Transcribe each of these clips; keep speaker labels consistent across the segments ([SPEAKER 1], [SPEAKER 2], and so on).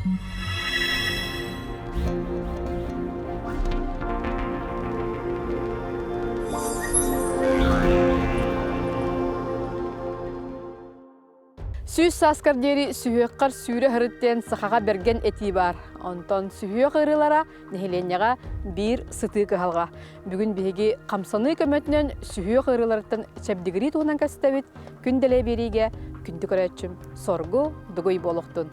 [SPEAKER 1] Сүүс сааскар диэри сүһүөххэр сүүрэ сырыт диэн сахаҕа бэргэн этии баар. Онтон сүһүөх ыарыылара нэһилиэнньэҕэ биир сытыы кыһалҕа. Бүгүн биһиги хамсаныы көмөтүнэн сүһүөх ыарыыларыттан чэбдигирии туһунан кэпсэтэбит. Күн дэлэй биэриигэ күндү көрөөччүм Соргу Дугуй буолуохтун.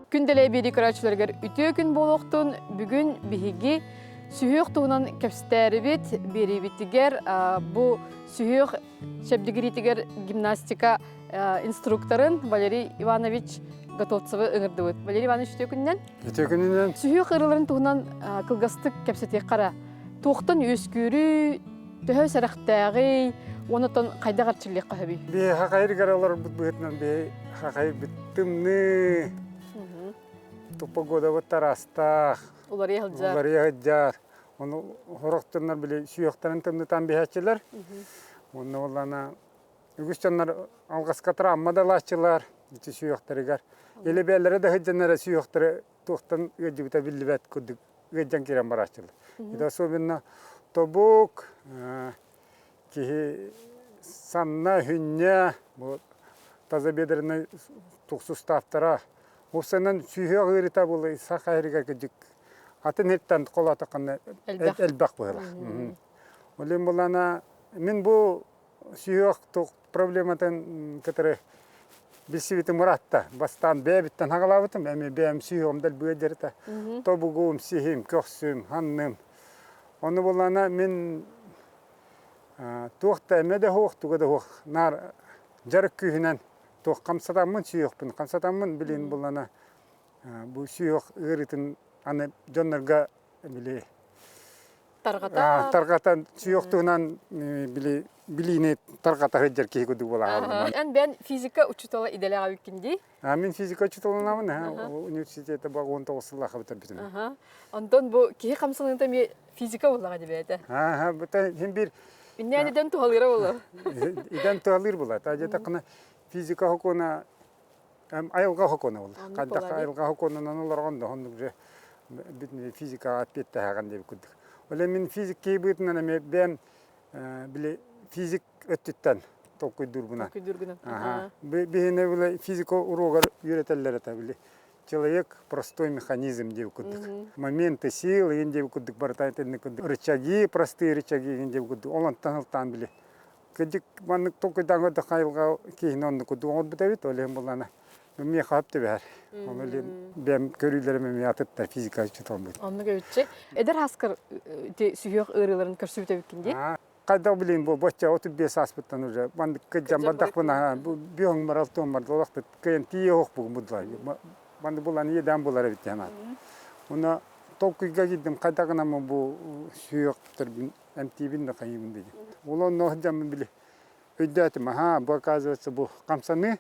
[SPEAKER 1] Күн дэлэй биэрии көрөөччүлэригэр үтүө күн буолуохтун. Бүгүн биһиги сүһүөх туһунан кэпсэтээрибит биэриибитигэр бу сүһүөх чэбдигириитигэр гимнастика инструкторын Валерий Иванович Готовцевы ыҥырдыбыт. Валерий Иванович үтүө күнүнэн.
[SPEAKER 2] Үтүө күнүнэн.
[SPEAKER 1] Сүһүөх ыарыыларын туһунан кылгастык кэпсэтиэххэ эрэ. Туохтан үөскүүрүй, төһө сэрэхтээҕий, уонна хайдах эрчиллиэххэ сөбүй?
[SPEAKER 2] Биһи хахайыргар олорбут быһыытынан биһи хахайбыт тымныы, погодабыт тараастаах,
[SPEAKER 1] Уларыйа сылдьар.
[SPEAKER 2] Уларыйа сылдьар. Ону сорох дьоннор били сүһүөхтэрин тымнытан биһээччилэр. Онно буоллаана үгүс дьоннор алҕаска травма да ылааччылар ити сүһүөхтэригэр. Или бэйэлэрэ да сылдьан эрэ сүһүөхтэрэ туохтан ыалдьыбыта биллибэт курдук ыалдьан киирэн барааччылар. Это особенно тобук, киһи санна, хүнньэ, бу тазобедренный суставтара Уопсайынан сүһүөх ыарыыта буолла саха сиригэр кырдьык атын сиртэн холоотоххуна элбэх быһыылаах. Ол иһин буоллаҕына мин бу сүһүөх проблематын кытары билсибитим ыраатта. Бастаан бэйэбиттэн хагалаабытым, эмиэ бэйэм сүһүөҕүм дэлби ыалдьарыта. Тобугум, сиһим, көхсүм, ханным. Ону буоллаҕына мин туох да эмэ да суох, туга да суох наар дьарык күүһүнэн туох хамсатаммын сүһүөхпүн хамсатаммын билин буллана бу сүһүөх ыарыытын аны дьоннорго били
[SPEAKER 1] тарҕата
[SPEAKER 2] тарҕатан сүһүөх туһунан били билиини тарҕата сылдьар киһи курдук буолаҕа
[SPEAKER 1] Эн бэйэн физика учуутала идэлээх эбиккин дии?
[SPEAKER 2] Мин физика учууталынабын университетте 19 сыллаах бүтэрбитим.
[SPEAKER 1] Онтон бу киһи хамсаныыта эмиэ физика буоллаҕа дии бэйэтэ.
[SPEAKER 2] Ааха, хин бир
[SPEAKER 1] Иннээн идэн туһалыыра буолуо.
[SPEAKER 2] Идэн туһалыыр була. Та дьэ физика хокуона айылҕа хокуона була. Хайдах айылҕа хокуонунан олорон да оннук же физикаҕа ответтэһэҕин диэбит курдук. Ол мин физик киһи быһыытынан эмиэ бэйэм били физик өттүттэн толкуйдуурбунан.
[SPEAKER 1] Толкуйдуургунан.
[SPEAKER 2] Биһине били физика уруогар үөрэтэллэр этэ били человек простой механизм диэбит курдук. Моменты силы иин диэбит курдук барыта итинник курдук. Рычаги, простые рычаги иин диэбит курдук. Ол онтон ылтаан били. Кырдьык маннык толкуйдаан көрдөххө айылҕа киһини оннук курдук оҥорбут эбит. Ол иһин буллаана миэхэ сөп түбэһэр. Ол иһин бэйэм көрүүлэрим эмиэ атыттар физика учууталым
[SPEAKER 1] Оннук эбитчи. Эдэр хаскар ити сүһүөх ыарыыларын көрсүбүт эбиккин дии?
[SPEAKER 2] Хайдах билейин бу бочча 35 ааспыттан уже маннык кыдьан бардахпына бүөҥ бар алтуон бар долахпыт кыйан тиийэ оһох бугун будулар маннык булан иэдээн булар эбит диэн аат уна толкуйга киирдим хайдах гынаммын бу сүһүөхтэрбин эмтиибин да хайыыбын диэн ол онно сылдьаммын били өйдөөтүм аһаа бу оказывается бу хамсаныы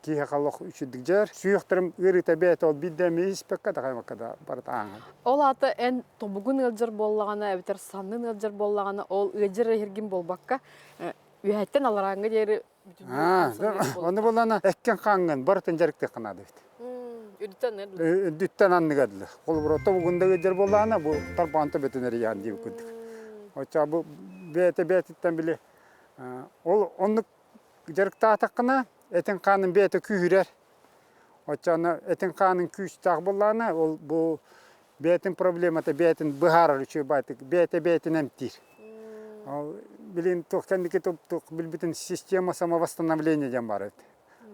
[SPEAKER 2] киһиэхэ олох үчүгдүк дьайар. Сүһүөхтэрим ыарыыта бэйэтэ ол биирдэ эмиэ испэккэ да хаймакка да барыта ааҥҥын.
[SPEAKER 1] Ол аата эн тобугун ыалдьар буоллаҕына эбэтэр саннын ыалдьар буоллаҕына ол ыалдьар эһиргин буолбакка үөһэттэн аларааҥҥа диэри бүтүннүү
[SPEAKER 2] Ону булана эккен хааҥҥын барытын дьарыктыахха наада эбит.
[SPEAKER 1] Үрдүттэн
[SPEAKER 2] Үрдүттэн анныга дылы. Холобура тобугун да ыалдьар буоллаҕына бу тарбаҕын төбөтүн эрийэҕин диэбит курдук. Оччоҕо бу бэйэтэ бэйэтиттэн били ол оннук Дьарыктаатаххына, этиҥ-хааныҥ бэйэтэ күүһүрэр. Оччоҕуна этиҥ-хааныҥ күүстээх буоллаҕына, ол бу бэйэтин проблемата бэйэтин быһаарар үчүгэй баайтык, бэйэтэ бэйэтин эмтиир. Ол билин туох кэнники туох билбитин система самовосстановления диэн баар эбит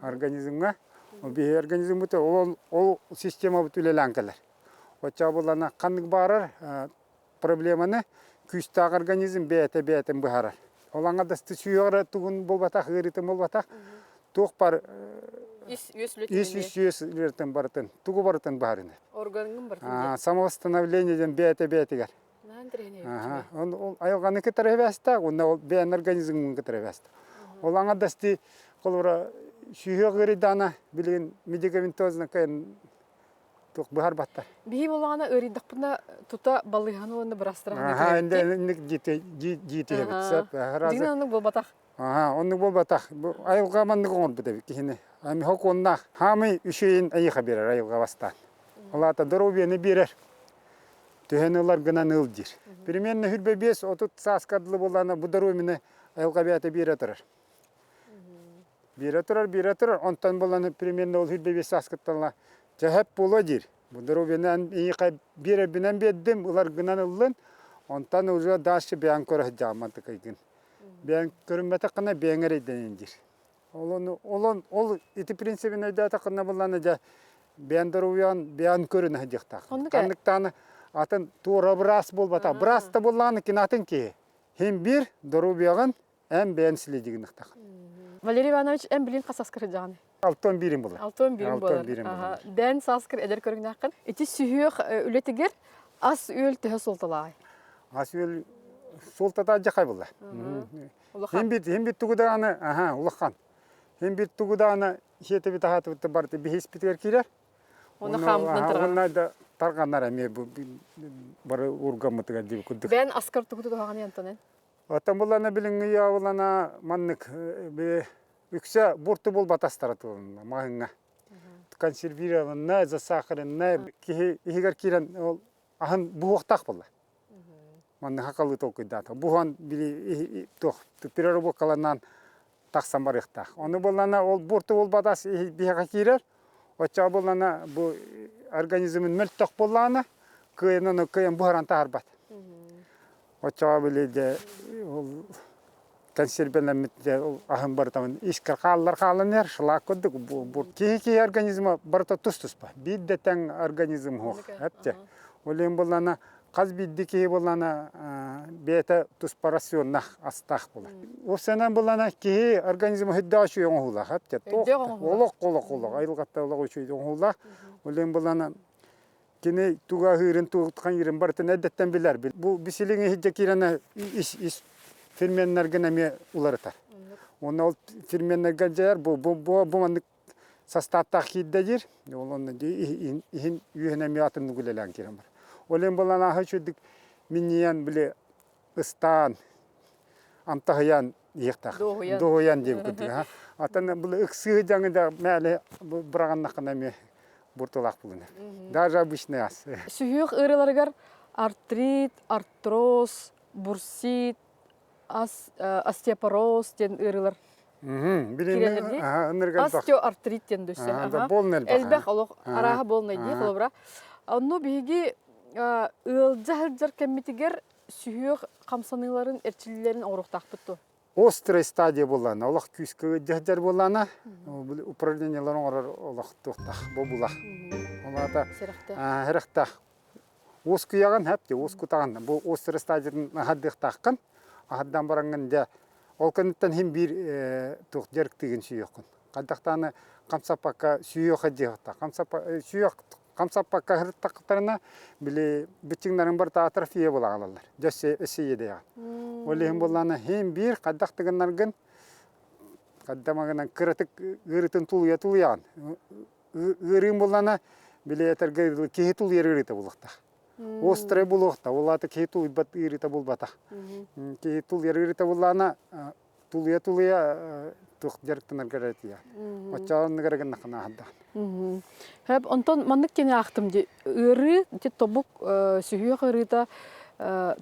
[SPEAKER 2] организмҥа. Ол биһи организммыт ол, ол системабыт үлэлээн кэлэр. Оччоҕо буоллаҕына ханнык баарар проблеманы күүстээх организм бэйэтэ бэйэтин быһаарар. Ол аҥардасты сүһүөҕэр тугун буолбатах, ыарыытын буолбатах, туох бар
[SPEAKER 1] ис үөс
[SPEAKER 2] ис ис үөс үлэтин барытын, тугу барытын быһаарына.
[SPEAKER 1] Органын барытын.
[SPEAKER 2] Самовосстановление диэн бэйэтэ бэйэтигэр. Ол айылҕаны кытары эбээстээх, уонна ол бэйэн организмын кытары эбээстээх. Ол аҥардасты холобура сүһүөх ыарыйдаана билигин медикаментозно туох быһарбаттар.
[SPEAKER 1] Биһи буоллаҕына ыарыйдахпына тута балыыһаны уонна бырастара
[SPEAKER 2] Аха, инник диитиһэбит сөп.
[SPEAKER 1] Дьиҥин оннук буолбатах.
[SPEAKER 2] Аха, оннук буолбатах. Бу айылҕа маннык оҥорбут эбит киһини. Ами хокуоннаах хаамый үчүгэйин эйиэхэ биэрэр айылҕа бастаан. Ол аата доруобуйаны биэрэр. Түһэн ылар гынан ыл диир. Примерно 25-30 сааска дылы буоллаҕына бу доруобуйаны айылҕа бэйэтэ биэрэ турар. Биэрэ турар, биэрэ турар. Онтон буоллаҕына примерно ол 25 сааскыттан ыла чэһэп буолуо диир. Бу доруобуйаны эйиэхэ биэрэрбинэн биэрдим, ыларгынан ыллын. Онтон уже дальше бэйэҥ көрө сылдьаҕын мантыкайгын. Бэйэҥ көрүммэтэххинэ бэйэҥ эрэйдэнэн диир. Ол ол ол ити принцибин өйдөөтөххүнэ буллана дьэ бэйэн доруобуйаҕын бэйэн көрүнэ сылдьыахтаах. Ханныктааны атын туора быраас буолбатах. Быраас да буоллаҕына кини атын киһи. Хин биир доруобуйаҕын эн бэйэн силидигиныхтах.
[SPEAKER 1] Валерий Иванович, эн билин хас сааскар сылдьаҕыный?
[SPEAKER 2] Алтан биирин буолар.
[SPEAKER 1] Алтан биирин буолар. Бэйэн сааскар эдэр көрүҥнээххин. Ити сүһүөх үлэтигэр ас-үөл төһө суолталааҕый?
[SPEAKER 2] Ас-үөл суолтата дьахай буолла.
[SPEAKER 1] Улахан.
[SPEAKER 2] Хин бит хин бит тугу даҕаны аха улахан. Хин бит тугу даҕаны сиэтэбит аһаатыбыт барыта биһиспитигэр киирэр.
[SPEAKER 1] Оны хаамытынан тарҕанар.
[SPEAKER 2] Уонна да тарҕанар эмиэ бу бары ургаммытыгар диби курдук.
[SPEAKER 1] Бэйэн аскар тугу тутуһаҕын Антонен?
[SPEAKER 2] Оттон булана билиҥҥи явылана маннык үксэ бурту булбатастара тылынна маһыҥҥа. Консервированная, засахаренная киһи иһигэр киирэн ол аһын буһуохтаах буолла. Манна хакалыы толкуйдаата. Буһан били туох переработкаланан тахсан барыахтаах. Ону буллана ол бурту булбатас биһиэхэ киирэр. Оччоҕо буллана бу организмын мөлтөх буоллаҕына кыайан ону кыайан буһаран таһарбат. Оччоҕо били дьэ ол консервелэммит дьэ ол аһын барытын искэ хааллар хаалан иһэр шлак курдук бу киһи киһи организма барыта тус-туспа. Биир да тэҥ организм суох. Эптэ. Ол иһин буллана хас биирдии киһи буллана бэйэтэ туспа рационнаах астаах буолар. Уопсайынан буллана киһи организма үрдээх үчүгэй оҥоһуулаах. Эптэ. Олох олох олох айылҕатта олох үчүгэй оҥоһуулаах. Ол иһин буллана Кини тугу аһыырын, тугу барытын эрдэттэн билэр. Бу бисилиҥ иһирдьэ киирэн ис, ис ферменнэргин эмиэ уларытар. Уонна ол ферменнэргэ дьайар бу, бу, бу, бу маннык састааптаах киирдэ диир. Ол онно иһин үөһүн эмиэ атыннык үлэлээн киирэн бар. Ол иһин булан ааһы үчүгдүк минньийэн били ыстаан, амтаһыйан иһиэхтээх.
[SPEAKER 1] Дуоһуйан.
[SPEAKER 2] Дуоһуйан диэбит курдук. Атын бу ыксыы дьаҥы да мээлэ быраҕаннаххына эмиэ буртулаах булунар. Даже обычный ас.
[SPEAKER 1] Сүһүөх ыарыыларыгар артрит, артроз, бурсит, остеопороз диэн ыарыылар киирэллэр дии. Остеоартрит диэн дөссө. Элбэх олох арааһа буолнай дии холобура. Онно биһиги ыалдьа сылдьар кэммитигэр сүһүөх хамсаныыларын, эрчиллиилэрин оҥоруохтаахпыт дуо?
[SPEAKER 2] Острая стадия буоллаана, олох күүскэ ыалдьар буоллаана, упражнениялар оҥорор олох туохтаах, бобулах. Ол аата сэрэхтээх. Уоскуйаҕын хэп, уоскутаҕын. Бу острая стадиятын аһардыахтааххын. Аһардан бараҥҥын дьэ, ол кэнниттэн иһин биир туох дьарыктыыгын сүүйүөххүн. Хайдахтааны хамсаппакка сүүйүөххэ диэхтаах. Сүүйүөх хамсаппакка сырыттахтарына, били быччыҥнарын барыта атрофия буола хаалаллар. Дьэ өссө иэдэйэҕин. Ол иһин буоллаҕына иһин биир хайдах да гыннаргын хаддамагынан кыратык ыарыытын тулуйа тулуйаҕын. Ыарыым буоллаҕына, били этэргэ киһи тулуйар ыарыыта буолуохтаах. Острай буолуохтаах. Ол аата киһи тулуйбат ыарыыта буолбатах. Киһи тулуйар ыарыыта буоллаҕына, тулуйа-тулуйа туох дьарыктанаргар этийэ. Оччоҕо оннугар гыннаххына аһардаҕын.
[SPEAKER 1] Хэп, онтон маннык кини аахтым ди ыарыы ити тобук сүһүөх ыарыыта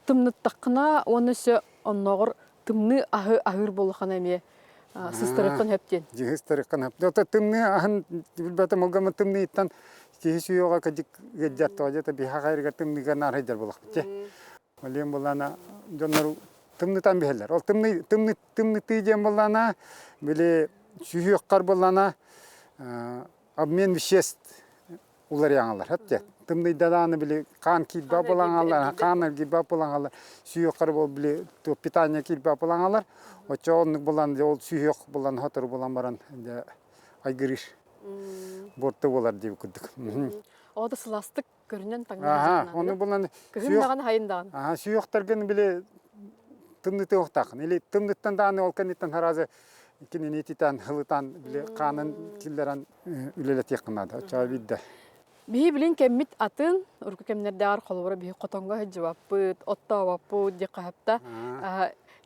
[SPEAKER 1] тымныттаххына уонна өссө оннооҕор тымныы аһы аһыыр буоллаххына эмиэ сыстарыаххын сөп диэн.
[SPEAKER 2] Сыстарыаххын сөп. Ото тымныы аһын билбэтим олгама тымныыттан киһи сүһүөҕэ кадьык ыалдьар тоҕо дьэ биһа хайырыгар тымныыга наар сылдьар буолахпыт дьэ. Олиэн буоллаана дьоннор тымнытан биһэллэр. Ол тымныы тымны тымнытыы диэн буоллаана били сүһүөххэр буоллаана обмен веществ уларыйаҥалар хатте тымныйдадааны били хаан киирбэ булаҥалар хаан эргийбэ булаҥалар сүһүөххэр бол били питание киирбэ булаҥалар оччо оннук булан ол сүһүөх булан хотору булан баран дьэ айгырыыр буорта буолар диэбит курдук.
[SPEAKER 1] Оҕото сылаастык көрүнэн таҥнан
[SPEAKER 2] Аха, ону булан
[SPEAKER 1] Кыһын даҕаны хайын даҕаны.
[SPEAKER 2] Аха, сүөхтэргин били тымнытыахтаахын. Или тымныттан даҕаны ол кэнниттэн харазы кинини ититэн, хылытан, били хаанын киллэрэн үлэлэтиэххин наада. Оччоҕо биирдэ.
[SPEAKER 1] Биһи билин кэммит атын, урукку кэмнэрдээҕэр холобура биһи хотоҥҥо сылдьыбаппыт, оттообоппут диэххэ сөптө.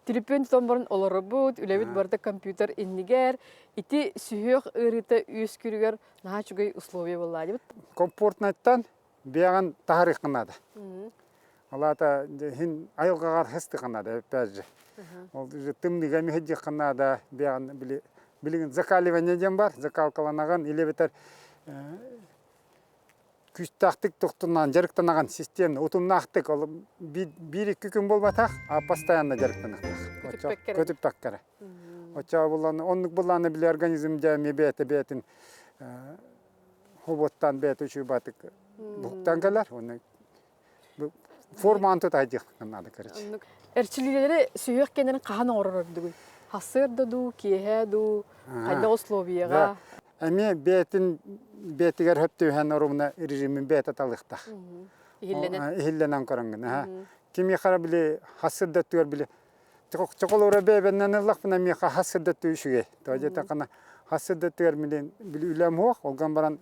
[SPEAKER 1] Түлүпүөн тутан баран олоробут, үлэбит барыта компьютер иннигэр. Ити сүһүөх ыарыыта үөскүүрүгэр наһаа үчүгэй условия буолла дибит.
[SPEAKER 2] Комфортнайтан бэйэҕин таһарыаххын наада. Ол аата иһин айылҕаҕар хастыаххын наада, опять же. Ол тымныыга эмиһэддиэххин наада, бэйэҕин били билигин закаливание диэн бар, закалкаланаҕын или эбэтэр күүстээхтик тохтунаан дьарыктанаҕын системно утумнаахтык ол биир-икки күн буолбатах, а постоянно дьарыктаныахтаах. Көтүппэккэ эрэ. Оччоҕо буллааны оннук буллааны били организм дьэ эмиэ бэйэтэ бэйэтин хобуоттаан бэйэтэ үчүгэй буһуктаан кэлэр. Уонна формаан тутаайдыахтан наада короче.
[SPEAKER 1] Эрчиллиилэри сүһүөх кэннин хаһан оҥорор ордугуй? Сарсыарда дуу, киэһэ дуу, хайдах условияҕа?
[SPEAKER 2] Эмиэ бэйэтин бэйэтигэр хөп түһэн орумна режимин бэйэтэ талыахтаах.
[SPEAKER 1] Иһиллэнэн.
[SPEAKER 2] Иһиллэнэн көрөҥгүн. Кимиэхэ эрэ били сарсыарда өттүгэр били чоколоро бэйэбинэн ыллахпына миэхэ сарсыарда өттүгэр үчүгэй. Тоҕо диэтэххинэ сарсыарда өттүгэр били үлэм суох, ол баран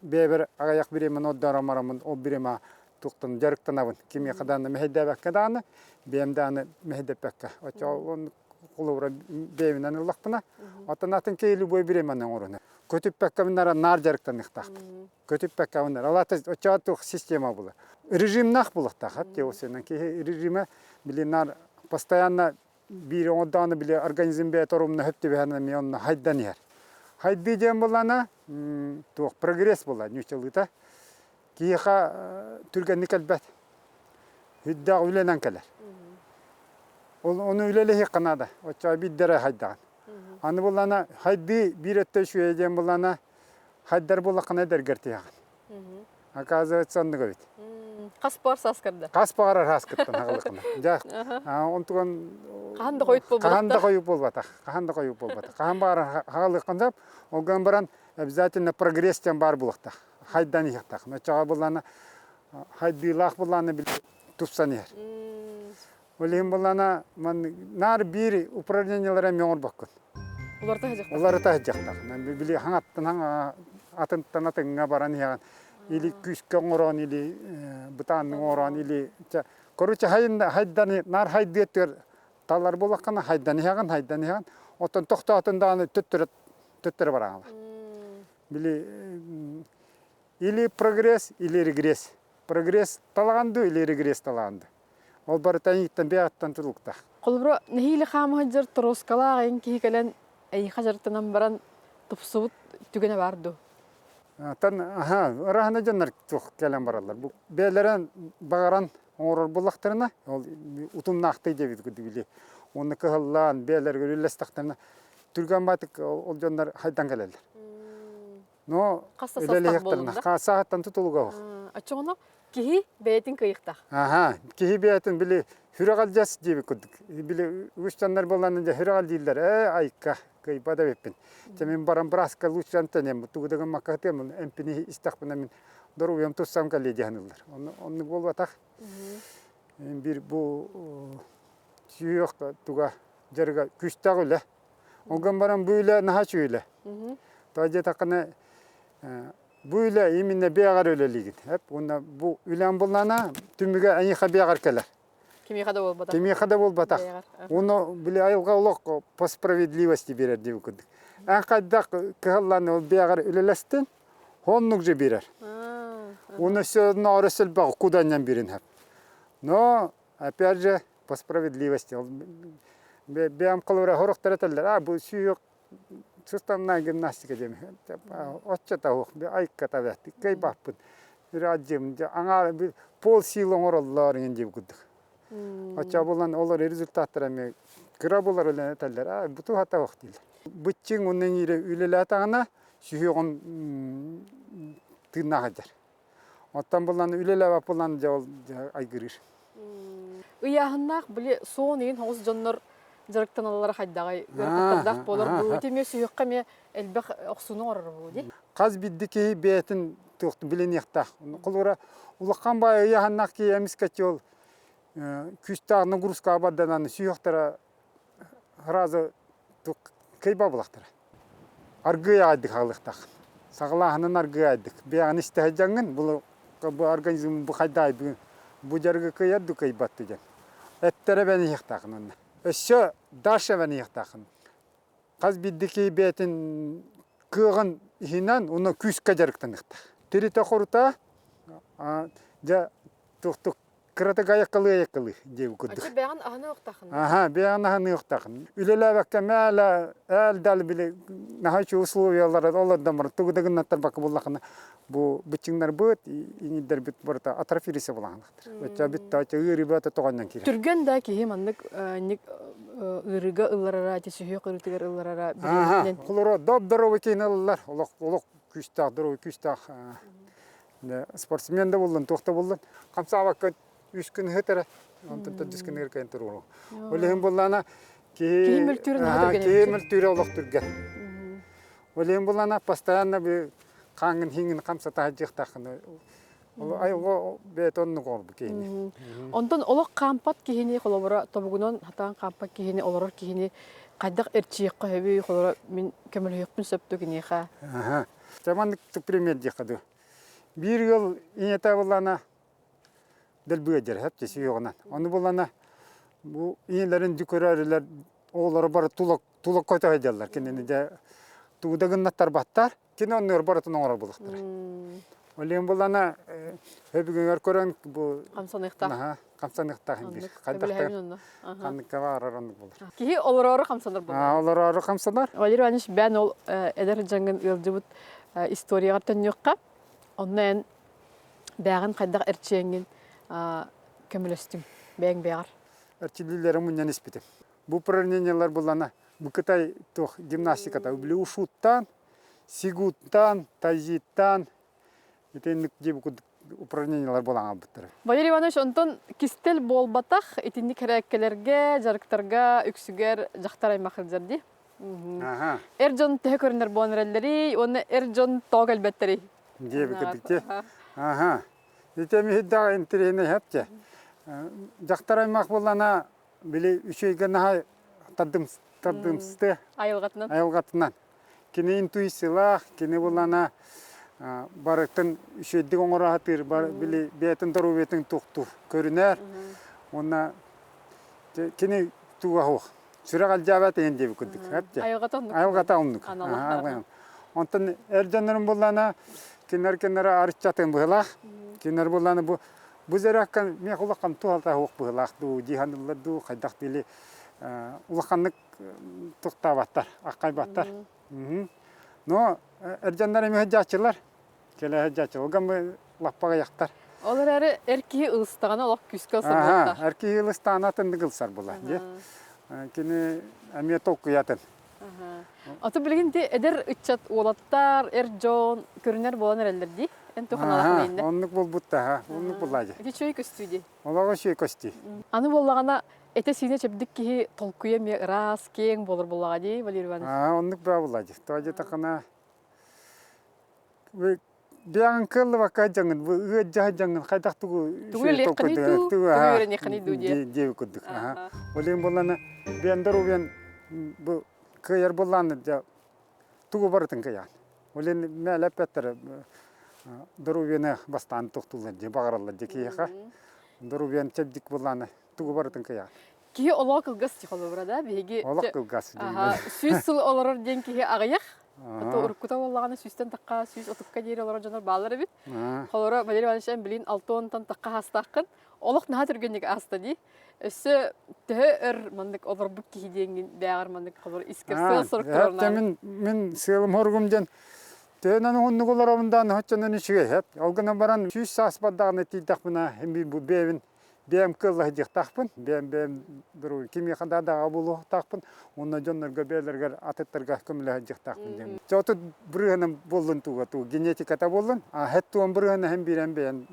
[SPEAKER 2] бэйэбэр аҕыйах бириэмэни ордорон бараммын ол бириэмэ туохтан дьарыктанабын. Кимиэхэ даҕаны мэһэйдээбэккэ даҕаны, бэйэм даҕаны мэһэйдэппэккэ. Оччоҕо холобура бэйэбинэн ыллахпына, оттон атын киһи любой бириэмэни оҥоруна. Көтүппэккэбин эрэ наар дьарыктаныахтаахпын. Көтүппэккэбин эрэ. Ол аата оччоҕо туох система буолар. Режимнаах буолуохтаах. Киһи режимэ били наар постоянно биир оҥордоҕуна били организм бэйэтэ орумна сөп түбэһэн эмиэ онно хайдан иһэр. Хайдыы диэн буоллаҕына туох прогресс буолар нууччалыыта. Киһиэхэ түргэнник кэлбэт. Үрдээх үлэнэн кэлэр. Ол ону үлэлэһиэххэ наада. Оччоҕо биирдэ эрэ хайдаҕын. Аны буоллаҕына хайдыы биир өттө үчүгэй диэн буоллаҕына хайдар буоллаххына эдэргэр тиһэҕин. Оказывается, оннук эбит.
[SPEAKER 1] Хас баар сааскарда?
[SPEAKER 2] Хас баҕарар сааскыттан аҕалыкына. Дьэ, онтуган
[SPEAKER 1] Хаһан да хойут буолбатах.
[SPEAKER 2] Хаһан да хойут буолбатах. Хаһан да хойут буолбатах. Хаһан баҕарар аҕалыаххын сөп. Ол гынан баран обязательно прогресс диэн баар буолуохтаах. Хайдан иһиэхтээх. Оччоҕо буллаана хайдыылаах буллаана тупсан иһэр. Ол иһин буллаана наар биир упражнениелары эмиэ оҥорбоккун.
[SPEAKER 1] Уларыта сылдьахтаах.
[SPEAKER 2] Уларыта сылдьахтаах. Били хаҥаттан хаҥа атынтан атыҥҥа баран иһэҕин. Или күүскэ оҥорон, или бытааннык оҥорон, или короче хайданы наар хайдыаттыгар талар буоллаххына хайдан иһэҕин, хайдан иһэҕин. Оттон тохтоотун даҕаны төттөрү төттөрү бараҕын. Били или прогресс, или регресс. Прогресс талаҕан дуу, или регресс талаҕан дуу. Ол барыта эйигиттэн бэйэҕиттэн тутулуктаах.
[SPEAKER 1] Холобура, нэһиилэ хаама сылдьар торуоскалаах айан киһи кэлэн эйиэхэ дьарыктанан баран тупсубут түгэнэ баар дуо?
[SPEAKER 2] Тан аха, ыраахына дьоннор туох кэлэн бараллар. Бу бэйэлэрин баҕаран оҥорор буоллахтарына, ол утумнаахтый диэбит курдук били. Уонна кыһаллаан бэйэлэригэр үллэстэхтэринэ түргэн баатык ол дьоннор хайдан кэлэллэр. Но
[SPEAKER 1] Хас да састаах буоллун да?
[SPEAKER 2] Сааһыттан тутулуга суох.
[SPEAKER 1] Оччоҕуна киһи бэйэтин кыайыахтаах.
[SPEAKER 2] Аха, киһи бэйэтин били сүрэҕэлдьэс диэбит курдук. Били үгүс дьоннор буолланна дьэ сүрэҕэлдииллэр ээ айка кыайбат эбиппин. Чэ мин баран бырааска лучше эмтэниэм, тугу да гыммакка сытыам, эмпини истэхпинэ мин доруобуйам туссам кэлиэ дии саныыллар. Оннук буолбатах. Биир бу сүһүөх туга дьарыга күүстээх үлэ. Ол гынан баран бу үлэ наһаа үчүгэй үлэ. Тоҕо диэтэххинэ бу үлэ именно бэйэҕэр үлэлиигин. Уонна бу үлэҥ буллаҕына түмүгэ эйиэхэ бэйэҕэр кэлэр.
[SPEAKER 1] Кимиэхэ да буолбатах.
[SPEAKER 2] Кимиэхэ да буолбатах. Уонна били айылҕа олох по справедливости биэрэр диэбит курдук. Эн хайдах кыһаллан ол бэйэҕэр үлэлэстин, оннук же биэрэр. Уонна все одно өрөсөлбөҕө куданньан биэрин Но опять же по справедливости бэйэм холобура сорохтор этэллэр а бу сүһүөх суставная гимнастика диэн оччо суох айката бэт кыайбаппын ыраадьым аҥаар пол сила оҥороллор иҥин диэбит курдук оччо булан олор результаттара эмиэ кыра булар үлэни этэллэр а бу туһата суох дииллэр быччыҥ уонна иҥиирэ үлэлээтэҕинэ сүһүөҕүн тыыннаах сылдьар Оттон булан үлэлээбэт булан дьэ ол айгырыыр.
[SPEAKER 1] Ыйааһыннаах били суон иин хоҕус дьоннор дьарыктаналлара хайдаҕай ыарахаттардаах буолар бу ити эмиэ сүһүөххэ эмиэ элбэх охсууну оҥорор бу дии.
[SPEAKER 2] Хас биирдии киһи бэйэтин туох билиниэхтээх. Холобура улахан баай ыйааһыннаах киһи эмискэччи ол күүстээх нагрузкаҕа барданан сүһүөхтэрэ сразу кыйба булахтара. Аргыый аайдык хаалыахтаах. Саҕалааһынын аргыый аайдык. Бэйэҕин истэ сылдьаҥҥын бу бу организм бу хайдаай бу дьарыгы кыайар дуу кыайбат дуу диэн. Эттэрэ бэн иһиэхтаахын онно. Өссө дальше ваниахтаахын. Хас биирдики бэйэтин кыаҕын иһинэн уонна күүскэ дьарыктаныахтаах. Тиритэ-хорута дьэ туохтук кыратык айаккалыы-айаккалыы диэбит курдук.
[SPEAKER 1] Ачы бэйэҕин аһыныахтаахын.
[SPEAKER 2] Аха, бэйэҕин аһыныахтаахын. Үлэлээбэккэ мээлэ ээл-дал били наһаа үчүгэй условиялар олордон баран тугу да гыннаттарбакка буллахына бу быччыҥнарбыт, иҥирдэрбит барыта атрофириса булаһынахтар. Оччо бүттэ, оччо ыарыы бөтө тоҕонньон киирэр.
[SPEAKER 1] Түргэн да киһи маннык ыарыыга ылларара, ити сүһүөх ыарыытыгар ылларара
[SPEAKER 2] Аха, холоро доп-здоровый киһини ылаллар. Олох, олох күүстээх, здоровый күүстээх спортсмен да буллун, туох да буллун. Хамсаабакка үс күн ыһыт эрэ, онтон төрдүс күнүгэр кэлэн туруору. Ол иһин буллаана
[SPEAKER 1] киһи
[SPEAKER 2] киһи
[SPEAKER 1] мөлтүүрүн наһаа түргэн
[SPEAKER 2] киһи мөлтүүрэ олох түргэн. Ол иһин буллаана постоянно би хааҥҥын хиҥин хамсата сылдьыахтааххын. Айылҕа бэйэтэ оннук оҥорбут киһини.
[SPEAKER 1] Онтон олох хаампат киһини, холобура, тобугунан хатаан хаампат киһини, олорор киһини хайдах эрчийиэххэ сөбүй, холобура, мин көмөлөһүөхпүн сөп дуо киниэхэ?
[SPEAKER 2] Аха. Дьэ маннык пример диэххэ дуу. Биир ыал ийэтэ буллана дэлбыа дьэр хэп сүһүөҕүнэн. Ону буллана бу ийэлэрин дьүкөрөөрүлэр оҕолоро бары тула тула көтө сылдьаллар. Кинини дьэ тугу да гыннаттарбаттар. Кини оннугар барытын оҥорор буолуохтара. Ол иһин буллана өбүгүҥэр көрөн бу
[SPEAKER 1] Хамсаныахтаах.
[SPEAKER 2] хамсаныахтаах биир. Хайдах ханныкка баарар оннук буолар.
[SPEAKER 1] Киһи олороору хамсанар буолар.
[SPEAKER 2] Олороору хамсанар.
[SPEAKER 1] Валерий Иванович бээн ол эдэр дьаҥын ыалдьыбыт историяҕар төннүөххэ. Онно эн бээҕин хайдах эрчийэҥҥин көмөлөстүҥ бэйэҥ бэйэҕэр?
[SPEAKER 2] Эрчиллиилэри мунньан испитим. Бу упражнениелар буллана бу Кытай туох гимнастиката били ушуттаан, сигуттаан, тайзиттаан итинник дии курдук упражнениелар буолан хаалбыттара.
[SPEAKER 1] Валерий Иванович, онтон кистэл буолбатах итинник хэрээккэлэргэ, дьарыктарга үксүгэр дьахтар аймах сылдьар дии.
[SPEAKER 2] Аха.
[SPEAKER 1] Эр дьон төһө көрүнэр буолан эрэллэрий уонна эр дьон тоҕо кэлбэттэрий?
[SPEAKER 2] Диэбит курдук Аха. Ити эмиһиддаҕа интэриэһинэй хэпчэ. Дьахтар аймах буоллана били үчүгэйгэ наһаа тардымсты
[SPEAKER 1] Айылҕатынан.
[SPEAKER 2] Айылҕатынан. Кини интуициялаах, кини булана барытын үчүгэйдик оҥоро сатыыр, били бэйэтин доруобуйатын туохтуур, көрүнэр. Уонна кини туга суох. Сүрэх алдьаабат иһин диэбит курдук.
[SPEAKER 1] Айылҕата оннук.
[SPEAKER 2] Айылҕата оннук. Онтон эр дьоннорун буллана кинилэр арыччатын быһылаах. Кинилэр буллана бу бу зэракка миэх улахан туһалта суох быһылаах дуу, дии саныыллар дуу, хайдах били улаханнык туктаабаттар, аххайбаттар. Но эр дьоннор эмиэ сылдьааччылар, кэлэ сылдьааччылар. Ол лаппаҕа яхтар.
[SPEAKER 1] Ол эрээри эр киһи ылыстаҕына олох күүскэ ылсар буолта.
[SPEAKER 2] Эр киһи ылыстаҕына атыннык ылсар буолар. Кини эмиэ толкуйатын.
[SPEAKER 1] Аты билигин ти эдэр ыччат уолаттар, эр дьон көрүнэр буолан эрэллэр дии. Эн туханалаах иннэ.
[SPEAKER 2] Оннук буолбут да, оннук булла дии.
[SPEAKER 1] Ити чөй көстүү дии.
[SPEAKER 2] Олоҕо чөй көстүү.
[SPEAKER 1] Аны буоллаҕына этэ-сиинэ чэбдик киһи толкуйа эмиэ ыраас, киэҥ буолар буоллаҕа дии, Валерий Иванович.
[SPEAKER 2] Оннук баа буолла дии. Тоҕо диэтэххинэ Биаҕын кыаллыбакка дьаҥын, бу ыаддьаһа дьаҥын хайдах тугу
[SPEAKER 1] Тугу үлэлиэххиний дуу, тугу үөрэниэххиний дуу диye.
[SPEAKER 2] диэбит курдук. Ол иһин буоллаана биэндэр убиэн бу кыайар буоллааны дьэ тугу барытын кыайаан. Ол иһин мээлэ эппэттэр доруобуйаны бастаан тохтууллар дии баҕараллар дии киһиэхэ. Доруобуйаны чэбдик буоллааны тугу барытын кыайаан.
[SPEAKER 1] Киһи олоҕо кылгас холобура да биһиги
[SPEAKER 2] Олох кылгас.
[SPEAKER 1] 100 сыл олорор диэн киһи аҕыйах. Ото уруккута буоллаҕына сүүстэн тахха 130-ка диэри олорор дьоннор бааллар эбит. Холоро Валерий Иванович эн билин 60-тан тахха хаастааххын. Олох наһаа түргэнник ааста дии. Өссө төһө өр маннык олорбут киһи диэҥҥин бээҕэр маннык холор искэр сыал сорук турарнаан.
[SPEAKER 2] Мин мин сыалым хоругум диэн төһөнөн уһуннук олоробун даҕаны оччонон үчүгэй эп. Ол гынан баран 100 саас бардаҕына тиийдэхпинэ мин бу бэйэбин бэйэм кыалла сылдьыахтаахпын, бэйэм бэйэм кимиэхэ да даҕа буолуохтаахпын уонна дьоннорго бэйэлэригэр атыттарга көмөлөһө сылдьыахтаахпын диэн. Чэ 30 бырыһыана буоллун туга туу генетиката буоллун, а хэт туон бырыһыана иһин биирэн бэйэн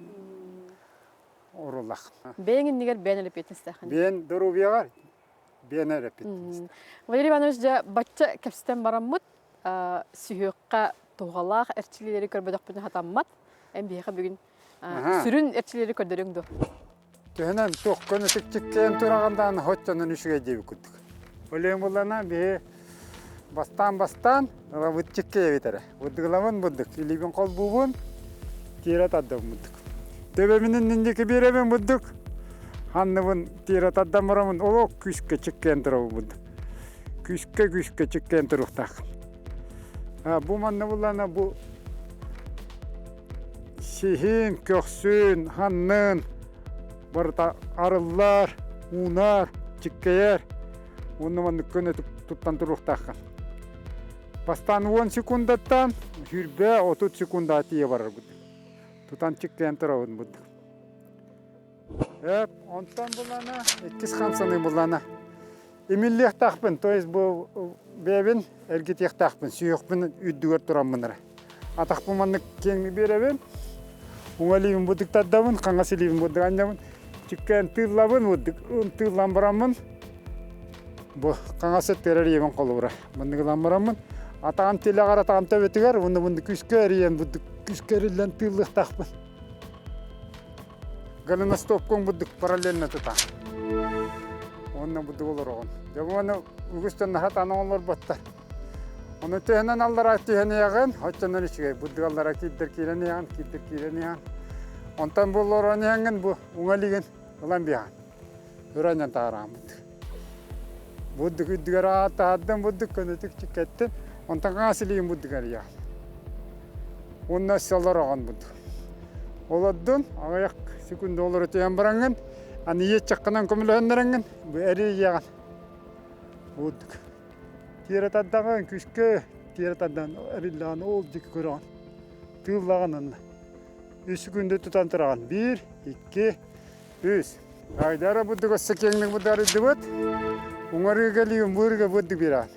[SPEAKER 2] оруоллаах.
[SPEAKER 1] Бэйэҥ иннигэр бэйэн элэпиэтинстэххин.
[SPEAKER 2] Бэйэн доруобуйаҕар бэйэн эрэппиттин.
[SPEAKER 1] Валерий Иванович дьэ бачча кэпсэтэн бараммыт сүһүөххэ туһалаах эрчиллиилэри көрбөтөхпүнэ сатаммат. Эн биһиэхэ бүгүн Сүрүн эрчилиэри көрдөрүҥ дуо?
[SPEAKER 2] Төһөнөн туох көнөтүк чиккэйэн тураҕын даҕаны хоччонон үчүгэй диэбит курдук. Ол иһин буллана биһи бастаан-бастаан ылабыт чиккэйэбит эрэ. Бурдугулабын бурдук, илиибин холбуубун, тиэрэ тардабын бурдук. Төбөмүн инники биэрэбин бурдук. Ханныбын тиэрэ тардан бараммын олох күүскэ чиккээн турабын. Күүскэ күүскэ чиккээн туруохтааххын. Бу манна буллаана бу сиһин, көхсүн, ханнын барыта арыллар, уунар, чиккэйэр. Уонна маннык көнө туттан туруохтааххын. Бастаан 10 секундаттан сүүрбэ 30 секундаҕа тиийэ барарбыт. Тутан чиккэйэн турабын бурдук. Эп, онтон булана, иккис хамсаныы булана. Имиллиэхтаахпын, то есть бу бэйэбин эргитиэхтаахпын, сүһүөхпүн үрдүгэр тураммын эрэ. Атахпын маннык киэҥ биэрэбин, уҥа илиибин бурдук тардабын, хаҥас илиибин бурдук анньабын, чиккээн тыыллабын, бурдук тыыллан бараммын, бу хаҥас өттүгэр эрийэбин холобура. Маннык ылан бараммын, атаҕым тилэҕэр, атаҕым төбөтүгэр, уонна мунду күүскэ эрийэн, бурдук күүскэ эриллэн тыыллыахтаахпын. Голеностопкун бурдук параллельно тута. Уонна бурдук олороҕун. Дьэ уонна үгүс дьон наһаа таан оҥолорботтор. Ону түһэнэн аллараа түһэн иһэҕин, оччонон үчүгэй. Бурдук аллараа киирдэр киирэн иһэҕин, киирдэр киирэн иһэҕин. Онтон бу олорон иһэҥҥин бу уҥа илигин ылан биэҕин. Өрө анньан таһаарааммыт. Бурдук үрдүгэр таһаардым бурдук көнөтүк чиккэттин. Онтон хаҥас илиим бурдугар иһэҕин. Уонна өссө олороҕун бурдук. Олордун, аҕыйах секунда олоро түһэн бараҥҥын, аны иэччэххинэн көмөлөһөннөрөҥҥүн бу эрийиэҕин. Бурдук. Тиэрэ тардаҕын, күүскэ тиэрэ тардан эриллэҕин ол диэки көрөҕүн. Тыыллаҕын онно. Үс секунда тутан тураҕын. Биир, икки, үс. Айдара бурдук өссө киэҥник бударыйдыбыт. Уҥарыыга илиим быырга бурдук биэрэҕин.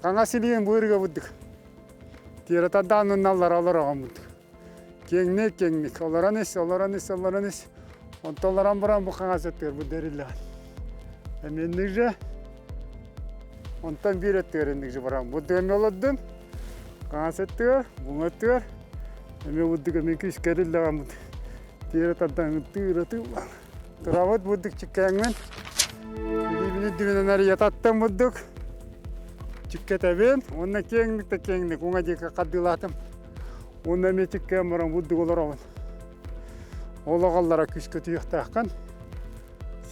[SPEAKER 2] Хаҥас илиим быырга бурдук. Тиэрэ тардаан ынналлара олороҕун бурдук. Киэҥник, киэҥник. Олорон ис, олорон ис, олорон ис. Онтон олорон баран бу хаҥас өттүгэр бурдэриллэҕин. Эмиэнник же онтон биир өттүгэр инник же баран бурдук эмиэ олордун. Хаҥас өттүгэр, буҥа өттүгэр эмиэ бурдук эмиэ күүскэ эриллэҕин Тиэрэ тардан тыыра тыыллан. Турабыт бурдук чиккээҥмин. Илиибин үрдүбүнэн арыйа таттым бурдук. Чиккэтэбин уонна киэҥник да киэҥник уҥа диэки хардыылаатым. Уонна эмиэ чиккээн баран бурдук олоробун. Ол оҕоллоро күүскэ түһүөхтээххин.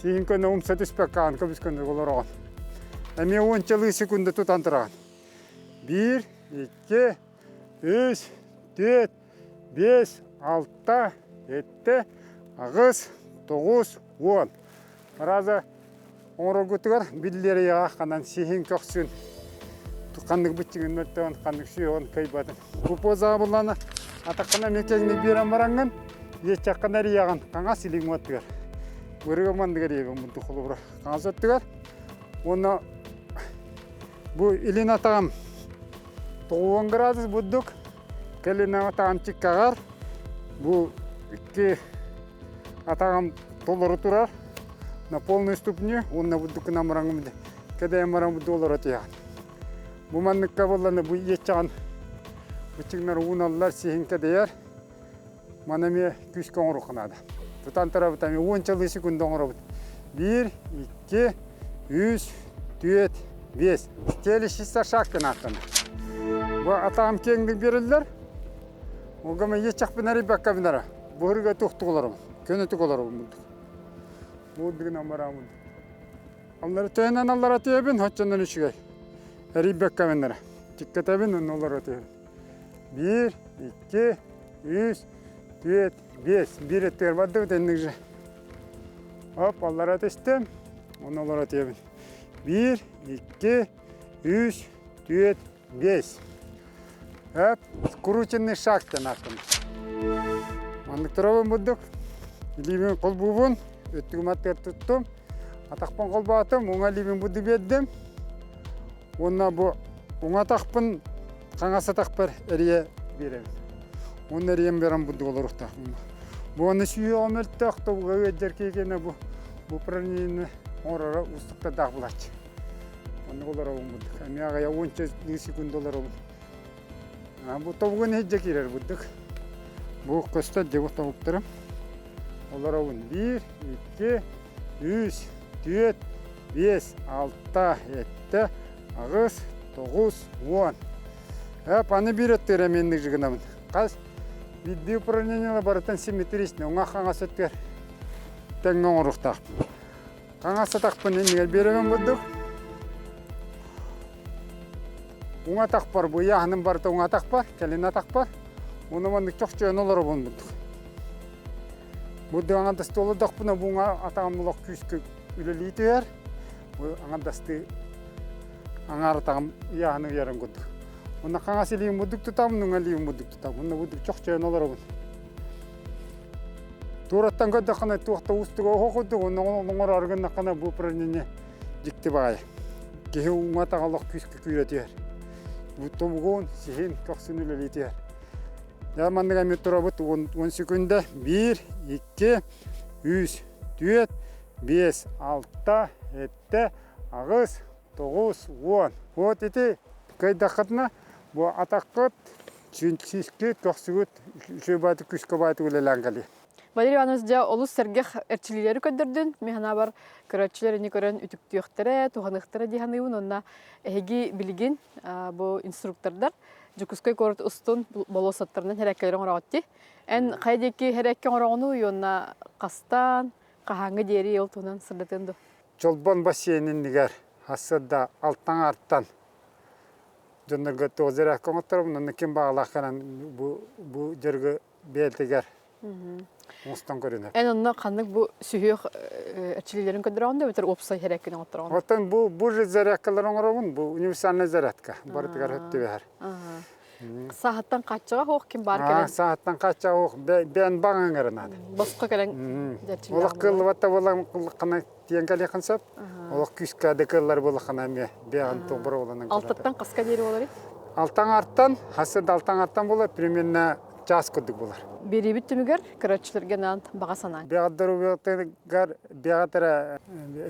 [SPEAKER 2] Сиһин көнө умса түспэккэ аан көбүс көнө олороҕун. Эмиэ уончалыы секунда тутан тураҕын. Биир, икки, үс, түөрт, биэс, алта, сэттэ, аҕыс, тоҕус, уон. Раза оҥороргутугар биллиэрэйэҕэ ханан сиһин көхсүн ханнык быччыгын мөлтөҕүн, ханнык сүһүөҕүн кыайбатын. Бу позаҕа буллаҕына атаххына эмиэ кэҥник биэрэн бараҥҥын, иэччэххин эрийэҕин хаҥас илииҥ уоттугар. Бырыга мандыгар иэбин мунду холобура хаҥас өттүгэр. Уонна бу илин атаҕым 90 градус бурдук Кэлин атаҕым чиккаҕар бу икки атаҕым толору турар на полной ступни уонна бурдуккунан бараҥым кэдэйэн баран бурдук олоро түһэҕин. Бу манныкка буоллана бу иэччэҕин быччыҥнар ууналлар сиһин кэдэйэр. Маны эмиэ күүскэ оҥоруохха наада. Тутан турабыт эмиэ уончалыы секунда оҥоробут. Биир, икки, үс, түөрт, биэс. Телешица шаг ааттанар. Бу атаҕым киэҥник биэрэллэр. Олгама иэччэхпин арыйбакка бинара. Буһурга туохтук олоробун. Көнөтүк олоробун бурдук. Бурдугунан бараамын. Аллара төһөнөн аллара түһэбин, оччонон үчүгэй. Эрийбэккэ бинара. Чиккэтэбин, онно олоро түһэбин. Биир, икки, үс, түөрт, биэс. Биир өттүгэр бардыбыт инник же. Оп, аллара түстүм. Оны олоро түһэбин. Биир, икки, үс, түөрт, биэс. Оп, скрученный шаг диэн ааттанар. Маннык турабын бурдук. Илиибин холбуубун, өттүгүм аттыгар туттум. Атахпын холбоотум, уҥа илиибин бурду биэрдим. Уонна бу уҥа атахпын хаҥас атахпар эрийэ биэрэбин. Уонна эрийэн баран бурдук олоруохтаахпын. Бу аны сүһүөҕүм мөлтөх, тобуга ыалдьар киһи бу бу упражнениены оҥороро уустуктардаах булааччы. Оннук олоробун бурдук. Эмиэ аҕыйах уонча секунда олоробун. Бу тобугун иһирдьэ киирэр бурдук. Бу көстөр дьэ бу тобуктарым. Олоробун. Биир, икки, үс, түөрт, биэс, алта, сэттэ, аҕыс, тоҕус, уон. Эп, аны биир өттүгэр эмиэнник жыгынабын. Хас биирдии упражнениелар барытын симметрично, уҥа хаҥас өттүгэр. Тэҥҥэ оҥоруохтаахпын. Хаҥас атахпын иннигэр биэрэбин курдук. Уҥа атахпар бу ыйааһыным барыта уҥа атахпар, кэлин атахпар. Уонна маннык чохчойон олоробун курдук. Бу аҥардастыы олордохпуна бу уҥа атаҕым олох күүскэ үлэлии түһэр. Бу аҥардастыы аҥаар атаҕым ыйааһыны ыйарын курдук. Уонна хаҥас илиим бурдук тутабын, уҥа илиим бурдук тутабын. Уонна бурдук чохчойон олоробун. Туораттан көрдөххүнэ туох да уустуга оһох курдук, онно оҥороору гыннаххына бу упражнение дьикти баҕайы. Киһи уҥа атаҕа олох күүскэ күүрэ түһэр. Бу тобугун, сиһин, көхсүн үлэлии түһэр. Дьэ маннык эмиэ турабыт 10 секунда. 1, 2, 3, 4, 5, 6, 7, 8, 9, 10. Вот ити кыайдаххытына бу атаххыт сүүскүт, көхсүгүт үчүгэй баайдык, күүскэ баайдык үлэлээн кэлиэ.
[SPEAKER 1] Валерий Иванович, дьэ олус сэргэх эрчиллиилэри көрдөрдүн. Мин санаабар, көрөөччүлэр ини көрөн үтүктүөхтэрэ, туһаныахтара дии саныыбын. Уонна эһиги билигин бу инструктордар Дьокуускай куорат устун болуоссаттарынан хэрээккэлэри оҥороҕут дии. Эн хайа диэки хэрээккэ оҥороҕунуй уонна хастаан, хаһааҥҥы диэри ол туһунан сырдатыан дуо?
[SPEAKER 2] Чолбон бассейн иннигэр сарсыарда алтан дьоннорго туох зарядка оҥотторобун онно ким баҕалаах кэлэн бу бу дьарыгы бэйэтигэр оҥостон көрүнэр.
[SPEAKER 1] Эн онно ханнык бу сүһүөх эрчиллиилэрин көрдөрөҕүн да эбэтэр уопсай хэрээккин оҥоттороҕун?
[SPEAKER 2] Оттон бу бу же зарядкалары оҥоробун бу универсальная зарядка барытыгар сөп түбэһэр.
[SPEAKER 1] Сааһыттан хааччаҕа суох ким баар кэлэн?
[SPEAKER 2] Сааһыттан хааччаҕа суох бэйэн баҕаҥ эрэ наада.
[SPEAKER 1] Босхо кэлэн
[SPEAKER 2] Олох кыаллыбат да буоллаххына тиэн кэлиэххин сөп. Олох күүскэ да кыаллар буоллаххына эмиэ бэйэҕин туох боруобаланан
[SPEAKER 1] Алтаттан хаска диэри буоларый?
[SPEAKER 2] Алтаҥ-артан, хас да алтаҥ-артан буолар, примерно чаас курдук буолар.
[SPEAKER 1] Биэриибит түмүгэр көрөөччүлэргэ анаан баҕа санааҥ.
[SPEAKER 2] Бэҕэ доруобуйатыгар бэҕэ эрэ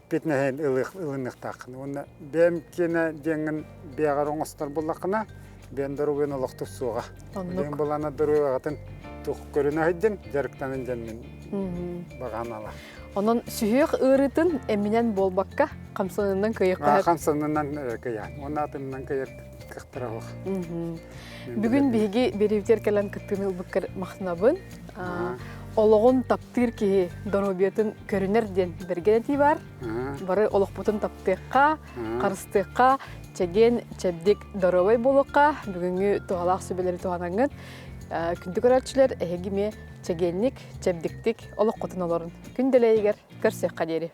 [SPEAKER 2] эппиэтинэһин ылыныахтааххын. Уонна бэйэм киэнэ диэҥҥин бэйэҕэр оҥостор буоллаххына, бэйэм доруобуйаны олох тупсуоҕа.
[SPEAKER 1] Оннук.
[SPEAKER 2] Бэйэм былаана доруобуйаҕытын туох көрүнэ сылдьын, дьарыктанын диэммин баҕа санаалаах.
[SPEAKER 1] Онон сүһүөх ыарыытын эминэн буолбакка, хамсанынан кыайыахха
[SPEAKER 2] Хамсанынан кыйаан. Уонна атынынан кыайар кыахтара суох.
[SPEAKER 1] Бүгүн биһиги биэриибитигэр кэлэн кыттыыны ылбыккар махтанабын. Олоҕун таптыыр киһи доруобуйатын көрүнэр диэн бэргэн этии баар. Бары олохпутун таптыахха, харыстыахха, чэгиэн, чэбдик, доруобай буолуохха. Бүгүҥҥү туһалаах сүбэлэри туһанаҥҥыт. Күндү көрөөччүлэр, эһиги эмиэ чэгиэнник, чэбдиктик олоххутун олорун. Күн дэлэйигэр көрсүөххэ диэри.